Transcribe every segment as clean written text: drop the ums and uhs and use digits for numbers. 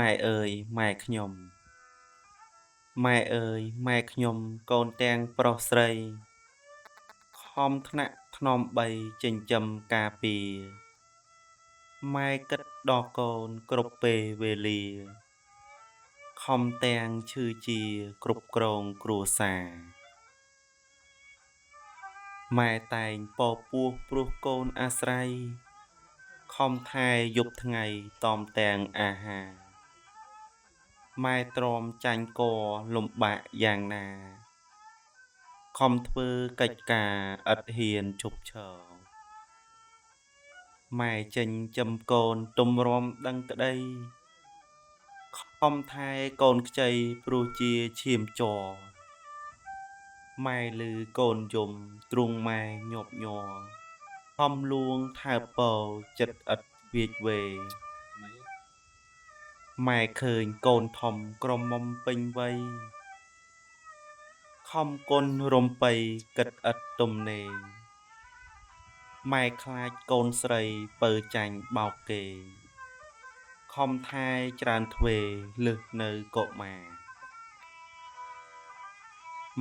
ម៉ែអើយម៉ែខ្ញុំ ម៉ែអើយម៉ែខ្ញុំកូនទាំងប្រុសស្រី ខំថ្នាក់ថ្នមបីចិញ្ចឹមការពារ ម៉ែគិតដល់កូនគ្រប់ពេលវេលា ខំទាំងឈឺជាគ្រប់គ្រងគ្រួសារ ម៉ែតែងពពោះព្រោះកូនអាស្រ័យ ខំថែយប់ថ្ងៃតមទាំងអាហារ ម៉ែទ្រាំចាញ់កលំបាកយ៉ាងណា ខំធ្វើកិច្ចការឥតហ៊ានឈប់ឈរ ម៉ែចិញ្ចឹមកូនទម្រាំដឹងក្តី ខំថែកូនខ្ចីព្រោះជាឈាមជ័រ ម៉ែឮកូនយំទ្រូងម៉ែញាប់ញ័រ ខំលួងថើបពរចិត្តឥតវៀចវេ ម៉ែឃើញកូនធំក្រមុំពេញវ័យ ខំគុណរំពៃគិតឥតទំនេរ ម៉ែខ្លាចកូនស្រីពៅចាញ់បោកគេ ខំថែច្រើនទ្វេលើសនៅកុមារ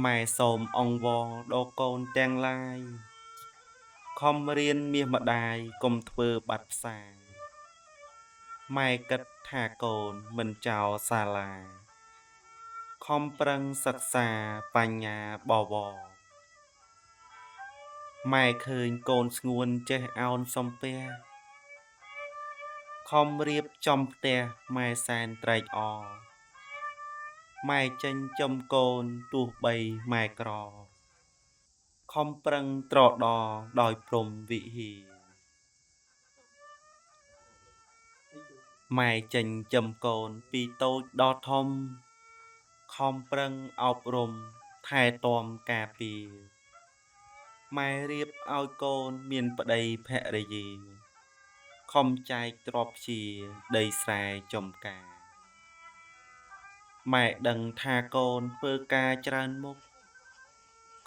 ម៉ែសូមអង្វរដល់កូនទាំងឡាយ ខំរៀនមាសម្ដាយកុំធ្វើបាត់ផ្សារ ម៉ែគិតថាកូនមិនចោលសាលា ខំប្រឹងសិក្សាបញ្ញាបវរ ម៉ែឃើញកូនស្ងួនចេះឱនសំពះ ខំរៀបចំផ្ទះម៉ែសែនត្រេកអរ ម៉ែចិញ្ចឹមកូនទោះបីម៉ែក្រ ខំប្រឹងត្រដរដោយព្រហ្មវិហារ ម៉ែចិញ្ចឹមកូនពីតូចដល់ធំ ខំប្រឹងអប់រំថែទាំការពារ ម៉ែរៀបឲ្យកូនមានប្តីភរិយា ខំចែកទ្រព្យជាដីស្រែចម្ការ ម៉ែដឹងថាកូនធ្វើការច្រើនមុខ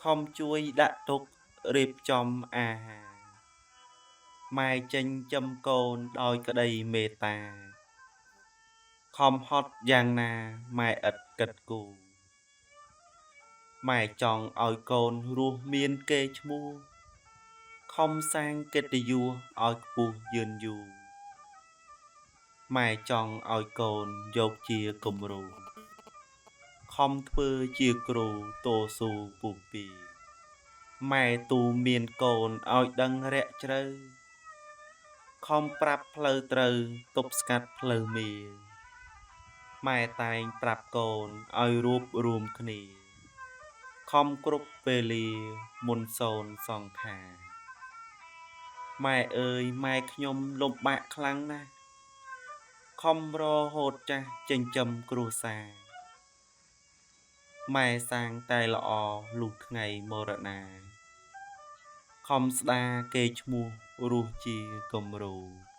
ខំជួយដាក់ទុករៀបចំអាហារ ម៉ែចិញ្ចឹមកូនដោយក្តីមេត្តា ខំហត់យ៉ាងណាម៉ែឥតគិតគូរ ម៉ែចង់ឲ្យកូនរស់មានកេរ្តិ៍ឈ្មោះ ខំសាងកិត្តិយសឲ្យខ្ពស់យឺនយូរ ម៉ែចង់ឲ្យកូនយកជាគំរូ ខំធ្វើជាគ្រូតស៊ូពុះពា ម៉ែទូមានកូនឲ្យដឹងរាក់ជ្រៅ ខំប្រាប់ផ្លូវត្រូវទប់ស្កាត់ផ្លូវមា ម៉ែតែងប្រាប់កូនឲ្យរួបរួមគ្នា ខំគ្រប់វេលាមុនសូនសង្ខារ ម៉ែអើយម៉ែខ្ញុំលំបាកខ្លាំងណាស់ ខំរហូតចាស់ចិញ្ចឹមគ្រួសារ ម៉ែសាងតែល្អលុះថ្ងៃមរណា ខំស្ដារកេរ្តិ៍ឈ្មោះរស់ជាគំរូ។